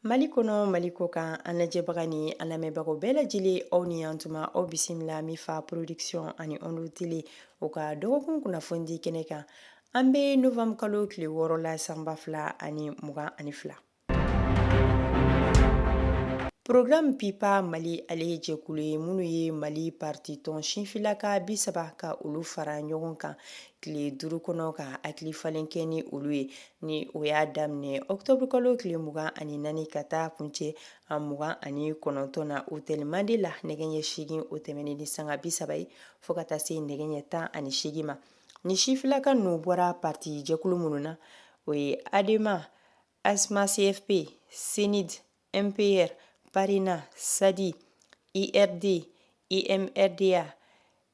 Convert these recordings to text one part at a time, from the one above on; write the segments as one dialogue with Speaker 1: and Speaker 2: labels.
Speaker 1: Mali kɔnɔ, Mali kɔkan, an lajɛbaga ni an lamɛnbagaw bɛɛ lajɛlen, aw ni yan tuma, aw bisimila Mifa Production ani Ondo Télé o ka dɔgɔkun kunnafoni kɛnɛ kan. An bɛ novembre kalo tile 6 la, san 2022. Programme PIPA Mali, ale ye jɛkulu ye minnu ye Mali parti tɔn sinfilaka 30 ka olu fara ɲɔgɔn kan tile 5 kɔnɔ ka hakili falen kɛ ni olu ye. Ni o y'a daminɛ octobre kalo tile 24 ka taa kuncɛ a 29 na hôtel Mandela, nɛgɛ ɲɛ 8 o tɛmɛnen ni sanga 30 ye fo ka taa se nɛgɛ ɲɛ 18 ma. Ni sifilaka ninnu bɔra parti jɛkulu minnu na, o ye ADEMA, ASMA CFP, CNID, MPR, PARENA, SADI, IRD, IMRDA,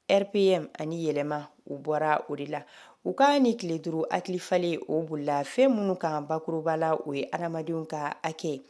Speaker 1: RPM ani Yɛlɛma, u bɔra o de la. U ka ni tile 5 hakili falen o bolila fɛn minnu kan bakuruba la, o ye adamadenw ka hakɛ,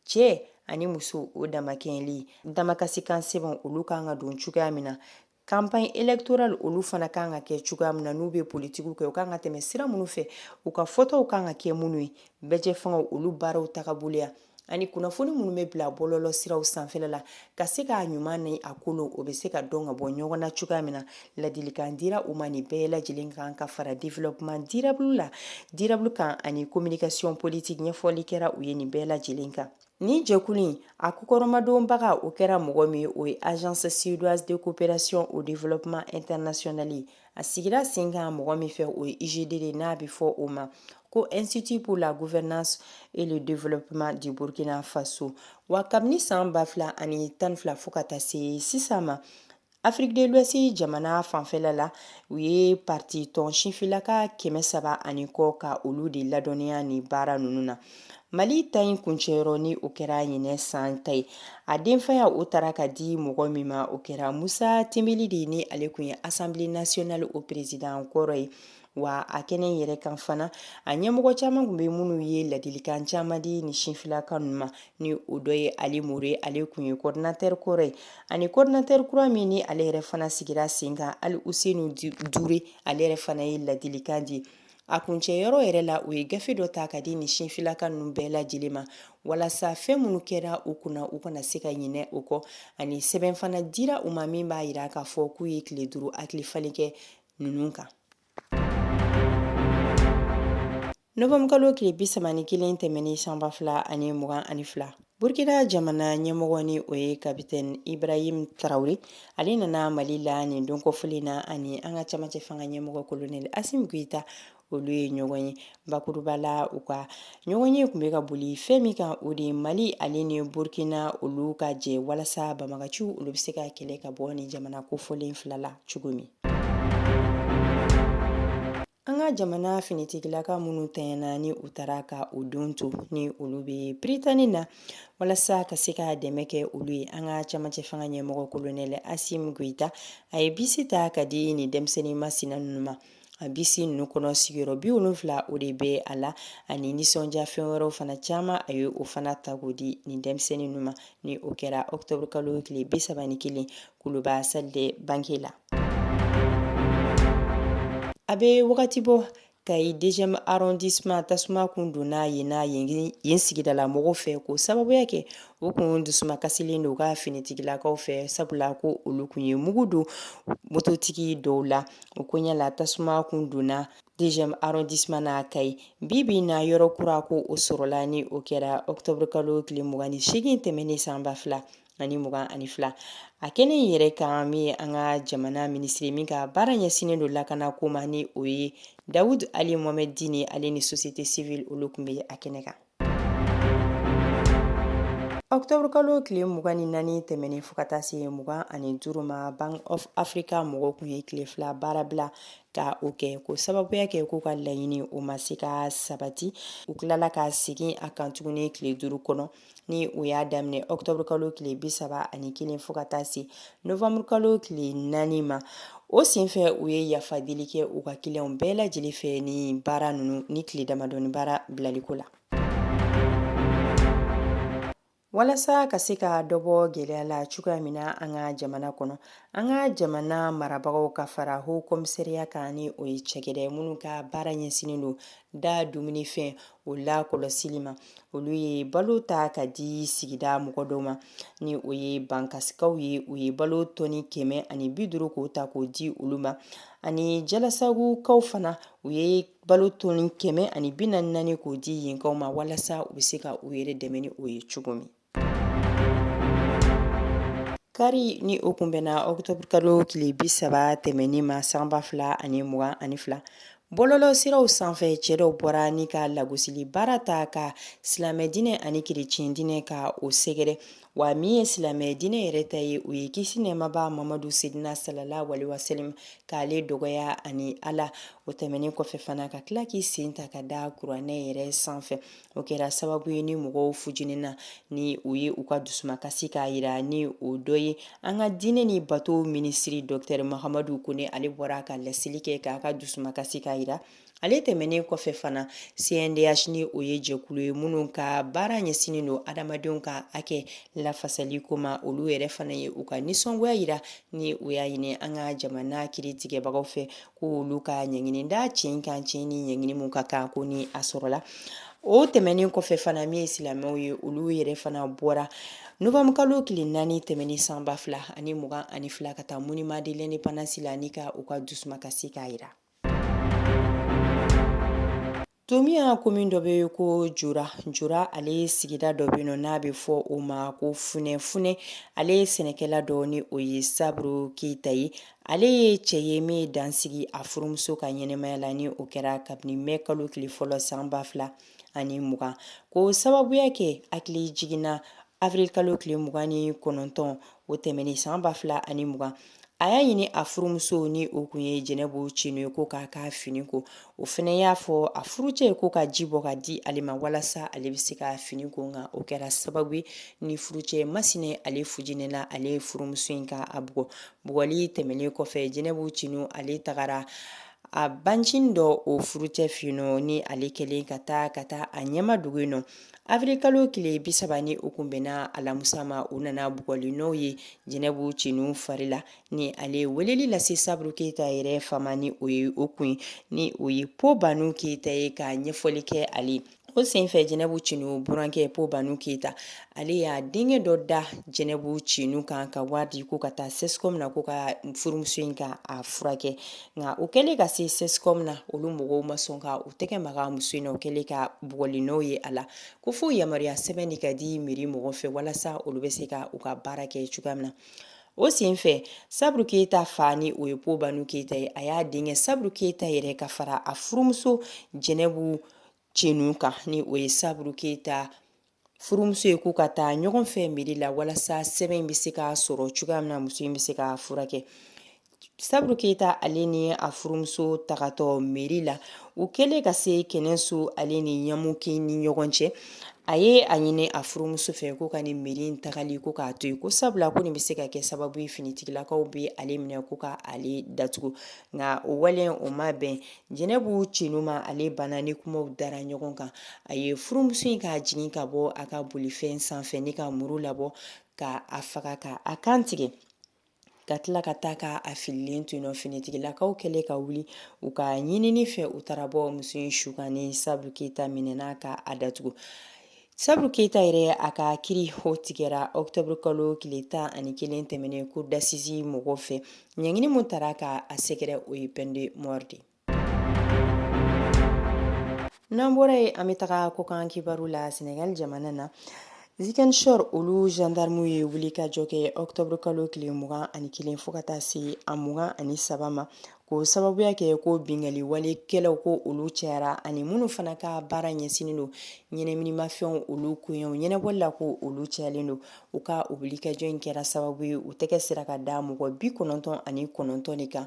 Speaker 1: cɛ ani muso o damakɛɲɛli, damakasikan sɛbɛn olu kan ka don cogoya min na, campagne électorale olu fana kan ka kɛ cogoya min na, n'u bɛ politikiw kɛ, u kan ka tɛmɛ sira minnu fɛ, u ka fɔtaw kan ka kɛ minnu ye, bɛɛjɛfangaw olu baaraw tagaboloya ani kunnafoni minnu bɛ bila bɔlɔlɔ siraw sanfɛla la, ka se k'a ɲuman ni a kolon o bɛ se ka dɔn ka bɔ ɲɔgɔn na cogoya min na. Ladilikan dira u ma nin bɛɛ lajɛlen kan ka fara développement durable la durable kan ani communication politique. Ɲɛfɔli kɛra u ye nin bɛɛ lajɛlen kan. Nin jɛkulu in a kɔkɔrɔmadonbaga, o kɛra mɔgɔ min ye, o ye Agence suédoise de coopération au développement international ye. A sigira sen kan mɔgɔ min fɛ, o ye IGD de, n'a bɛ fɔ o ma ko Institut pour la gouvernance et le développement du Burkina Faso. Wa kabini san 2012 fo ka taa se sisan ma, Afrique de l'Ouest jamana fanfɛla la, u ye parti tɔn sifilaka 300 ani kɔ ka olu de ladɔnniya ni baara ninnu na. Mali ta in kuncɛyɔrɔ, ni o kɛra ɲinɛ san ta ye, a denfaya o taara ka di mɔgɔ min ma, o kɛra Musa Timbili de, ni ale kun ye Assemblée nationale o président kɔrɔ ye. Wa a kɛnɛ yɛrɛ kan fana, a ɲɛmɔgɔ caman tun bɛ minnu ye ladilikan caman di ni sinfilaka ninnu ma, ni o dɔ ye Ali More, ale kun ye coordinateur kɔrɔ ye, ani coordinateur kura min ni ale yɛrɛ fana sigira sen kan, Ali Usenu Dure, ale yɛrɛ fana ye ladilikan di. A kuncɛyɔrɔ yɛrɛ la, u ye gafe dɔ ta ka di ni sinfilaka ninnu bɛɛ lajɛlen ma, walasa fɛn minnu kɛra u kunna, u kana se ka ɲinɛ o kɔ, ani sɛbɛn fana dira u ma min b'a jira k'a fɔ k'u ye tile 5 hakili falen kɛ ninnu kan. Novembre kalo tile 31 tɛmɛnen san 2022, Burkina jamana ɲɛmɔgɔ, ni o ye capitaine Ibrahim Traoré, ale nana Mali la nin don kofɔlen na, ani an ka camancɛ fanga ɲɛmɔgɔ colonel Assimi Goïta, olu ye ɲɔgɔn ye. Bakuruba la, u ka ɲɔgɔn ye tun bɛ ka boli fɛn min kan, o de ye Mali ale ni Burkina olu ka jɛ walasa banbagaciw olu bɛ se ka kɛlɛ ka bɔ nin jamana kofɔlen fila la cogo min. An ka jamana finitigilaka minnu tanyana ni u taara ka u don to, ni olu bɛ Prytanée na, walasa ka se ka dɛmɛ kɛ olu ye, an ka camancɛ fanga ɲɛmɔgɔ colonel Assimi Goïta, a ye bisi ta ka di nin denmisɛnnin masina ninnu ma. A bisi ninnu kɔnɔ, sigiyɔrɔ 70 o de bɛ a la, ani nisɔndiya fɛn wɛrɛw fana caman, a ye o fana ta k'o di nin denmisɛnnin ninnu ma. Ni o kɛra octobre kalo tile 31 Kuluba salle de banquet la. A bɛ wagati bɔ, Kayi deuxième arrondissement, tasuma kun donna yen na yen sigidala mɔgɔw fɛ, k'o sababuya kɛ u kun dusumakasilen don u ka finitigilakaw fɛ, sabula ko olu kun ye mugu don mototigi dɔw la. O koɲɛ la, tasuma kun donna deuxième arrondissement na Kayi. Bi bi na, yɔrɔ kura ko o sɔrɔla, ni o kɛra octobre kalo tile 28 tɛmɛnen san 2022. A kɛnɛ in yɛrɛ kan, min ye an ka jamana minisiri min ka baara ɲɛsinnen don lakana ko ma, ni o ye Dawud Ali Mohamed Dini, ale ni société civile olu tun bɛ a kɛnɛ kan. Octobre kalo tile 24 tɛmɛnen fo ka taa se 25 ma, Bank of Africa mɔgɔw tun ye tile 2 baara bila ka o kɛ, k'o sababuya kɛ k'u ka laɲini o ma se ka sabati. U tilala ka segin a kan tuguni tile 5 kɔnɔ, ni o y'a daminɛ octobre kalo tile 31 fo ka taa se novembre kalo tile 4 ma. O senfɛ, u ye yafa deli kɛ u ka kiliyanw bɛɛ lajɛlen fɛ ni baara ninnu ni tile damadɔni baara bilaliko la. Walasa ka se ka dɔ bɔ gɛlɛya la cogoya min na an ka jamana kɔnɔ, an ka jamana marabagaw ka fara haut commissariat kan, ni o ye cakɛda ye minnu ka baara ɲɛsinnen don da dumunifɛn o lakɔlɔsili ma. Olu ye balo ta ka di sigida mɔgɔ dɔw ma, ni o ye Bankasikaw ye. U ye balo tɔni 150 k'o ta k'o di olu ma. Ani Jalasagukaw fana, u ye balo tɔni 144 k'o di yenkaw ma, walasa u bɛ se ka u yɛrɛ dɛmɛ ni o ye cogo min. Kari ni o kun bɛnna ɔkutɔburu kalo tile 30 tɛmɛnin ma san 2022, bɔlɔlɔ siraw sanfɛ, cɛ dɔw bɔra ni ka lagosili baara ta ka silamɛ diinɛ ani kerecɛn diinɛ ka o sɛgɛrɛ. Wa min ye silamɛ diinɛ yɛrɛ ta ye, o ye kisi nɛɛmaba Mamadu Sedina salala wale wasalim k'ale dɔgɔya ani Ala. O tɛmɛnen kɔfɛ fana, ka tila k'i sen ta ka da kuranɛ yɛrɛ sanfɛ. O kɛra sababu ye ni mɔgɔw fujinina, ni u ye u ka dusumakasi k'a yira. Ni o dɔ ye an ka diinɛ ni bato minisiri Dɔktɛri Mahamadu Kone, ale bɔra ka laseli kɛ k'a ka dusumakasi k'a yira. Ale tɛmɛnen kɔfɛ fana, CNDH, ni o ye jɛkulu ye minnu ka baara ɲɛsinnen don adamadenw ka hakɛ lafasali ko ma, olu yɛrɛ fana ye u ka nisɔngoya yira, ni u y'a ɲini an ka jamana kiritigɛbagaw fɛ ko olu ka ɲangini da cɛ in kan, cɛ ni ɲangini mun ka kan ko ni a sɔrɔla. O tɛmɛnen kɔfɛ fana, min ye silamɛw ye, olu yɛrɛ fana bɔra novembre kalo tile 4 tɛmɛnen san 2022 ka taa monument de l'indépendance la, ni ka u ka dusumakasi k'a yira. Tomiya commune dɔ bɛ yen ko Jora. Jora, ale ye sigida dɔ bɛ yen nɔ n'a bɛ fɔ o ma ko Funɛ. Funɛ, ale ye sɛnɛkɛla dɔ, ni o ye Saburu Keyita ye. Ale ye cɛ ye min ye dan sigi a furumuso ka ɲɛnɛmaya la, ni o kɛra kabini mɛ kalo tile fɔlɔ san 2020, k'o sababuya kɛ hakili jiginna avril kalo tile 29 o tɛmɛnen san 2020. A y'a ɲini a furumuso, ni o kun ye Jɛnɛbu Cinu ye, ko k'a ka fini ko. O fana y'a fɔ a furucɛ ye ko ka ji bɔ ka di ale ma walasa ale bɛ se ka fini ko. Nka o kɛra sababu ye ni furucɛ Masinɛ, ale fujinɛna, ale ye furumuso in ka a bugɔ. Bugɔli tɛmɛnen kɔfɛ, Jɛnɛbu Cinu, ale tagara a bancinin dɔ o furucɛ fɛ yen nɔ, ni ale kɛlen ka taa a ɲɛma dugu yen nɔ. Avril kalo tile 30, ni o kun bɛnna alamusa ma, u nana bugɔli nɔw ye Jɛnɛbu Cinu fari la, ni ale ye weleli lase Saburu Keyita yɛrɛ fa ma, ni o ye o kun ye, ni o ye Po Banu Keyita ye, ka ɲɛfɔli kɛ ale. O senfɛ, Jɛnɛbu Cinu burankɛ Po Banu Keyita, ale y'a denkɛ dɔ da Jɛnɛbu Cinu kan ka wari di ko ka taa CSCOM na, ko ka furumuso in ka a furakɛ. Nka o kɛlen ka se CSCOM na, olu mɔgɔw ma sɔn ka u tɛgɛ maga muso in na. O kɛlen ka bugɔli nɔw ye a la, ko fo yamaruya sɛbɛn de ka di mairie mɔgɔ fɛ walasa olu bɛ se ka u ka baara kɛ cogoya min na. O senfɛ, Saburu Keyita fa, ni o ye Po Banu Keyita ye, a y'a denkɛ Saburu Keyita yɛrɛ ka fara a furumuso Jɛnɛbu Cinu kan, ni o ye Saburu Keyita furumuso ye, k'u ka taa ɲɔgɔn fɛ mairie la walasa sɛbɛn in bɛ se ka sɔrɔ cogoya min na, muso in bɛ se ka furakɛ. Saburu Keyita, ale ni a furumuso tagatɔ mairie la, u kɛlen ka se Kɛnɛso ale ni Ɲamukin ni ɲɔgɔn cɛ, a ye a ɲini a furumuso fɛ ko ka nin mairie in tagali ko k'a to yen, ko sabula ko nin bɛ se ka kɛ sababu ye finitigilakaw bɛ ale minɛ ko ka ale datugu. Nka o wale o ma bɛn Jɛnɛbu Cinu ma, ale banna. Ni kumaw dara ɲɔgɔn kan, a ye furumuso in k'a jigin ka bɔ a ka bolifɛn sanfɛ ni ka muru labɔ ka a faga, ka a kan tigɛ, ka tila ka taa ka a fililen to yen nɔ. Finitigilakaw kɛlen ka wuli u ka ɲinini fɛ, u taara bɔ muso in su kan, ni Saburu Keyita minɛna ka a datugu. Saburu Keyita yɛrɛ, a ka kiri o tigɛra octobre kalo tile 11 tɛmɛnen cour d'assises mɔgɔw fɛ. Ɲangini mun tara ka a sɛgɛrɛ, o ye peine de mort de. N'an bɔra yen, an bɛ taga kɔkan kibaru la. Senegal jamana na, Ziguinchor, olu gendarmew ye wulikajɔ kɛ octobre kalo tile 21 fo ka taa se a 23 ma, k'o sababuya kɛ ko binkanni walekɛlaw ko olu cayara, ani minnu fana ka baara ɲɛsinnen don ɲɛnaminimafɛnw olu koɲɛw ɲɛnabɔli la, ko olu cayalen don. U ka o wulikajɔ in kɛra sababu ye u tɛgɛ sera ka da mɔgɔ 99 de kan,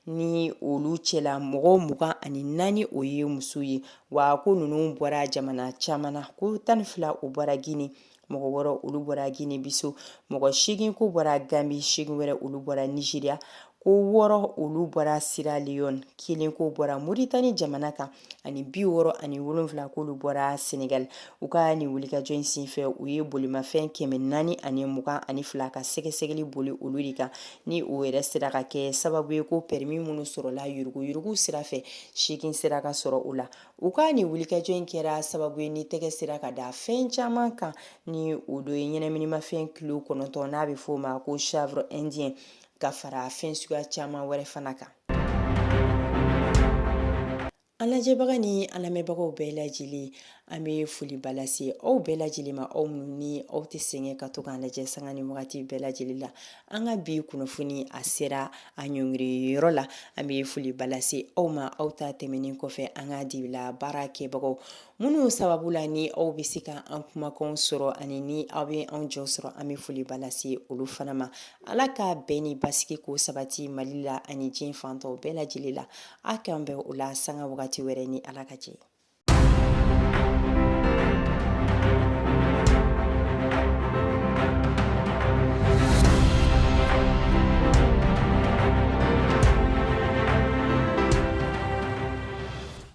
Speaker 1: ni olu cɛla mɔgɔ 24, o ye muso ye. Wa ko ninnu bɔra jamana caman na, ko 12 o bɔra Guinée, mɔgɔ 6 olu bɔra Guinée Bissau, mɔgɔ 8 ko bɔra Gambie, 8 wɛrɛ olu bɔra Nigeria. Ko 6 olu bɔra Sierra Leone, 1 ko bɔra Mauritanie jamana kan, ani 67 k'olu bɔra Senegal. U ka nin wulikajɔ in senfɛ, u ye bolimafɛn 422 ka sɛgɛsɛgɛli boli olu de kan, ni o yɛrɛ sera ka kɛ sababu ye ko permis minnu sɔrɔla yuruguyurugu sira fɛ, 8 sera ka sɔrɔ o la. U ka nin wulikajɔ in kɛra sababu ye ni tɛgɛ sera ka da fɛn caman kan, ni o dɔ ye ɲɛnaminimafɛn kilo 9, n'a bɛ f'o ma ko chanvre indien, ka fara fɛn suguya caman wɛrɛ fana kan. An lajɛbaga ni an lamɛnbagaw bɛɛ lajɛlen, an bɛ foliba lase aw bɛɛ lajɛlen ma, aw minnu ni aw tɛ sɛgɛn ka to k'an lajɛ sanga ni wagati bɛɛ lajɛlen la. An ka bi kunnafoni a sera a ɲɔngiri yɔrɔ la. An bɛ foliba lase aw ma. Aw ta tɛmɛnen kɔfɛ, an ka dibila baara kɛbagaw minnu sababu la ni aw bɛ se ka an kumakanw sɔrɔ ani ni aw bɛ an jɔ sɔrɔ, an bɛ foliba lase olu fana ma. Ala ka bɛn ni basigi k'o sabati Mali la ani diɲɛ fan tɔw bɛɛ lajɛlen la. A k'an bɛn o la sanga wagati wɛrɛ ni Ala ka jɛ.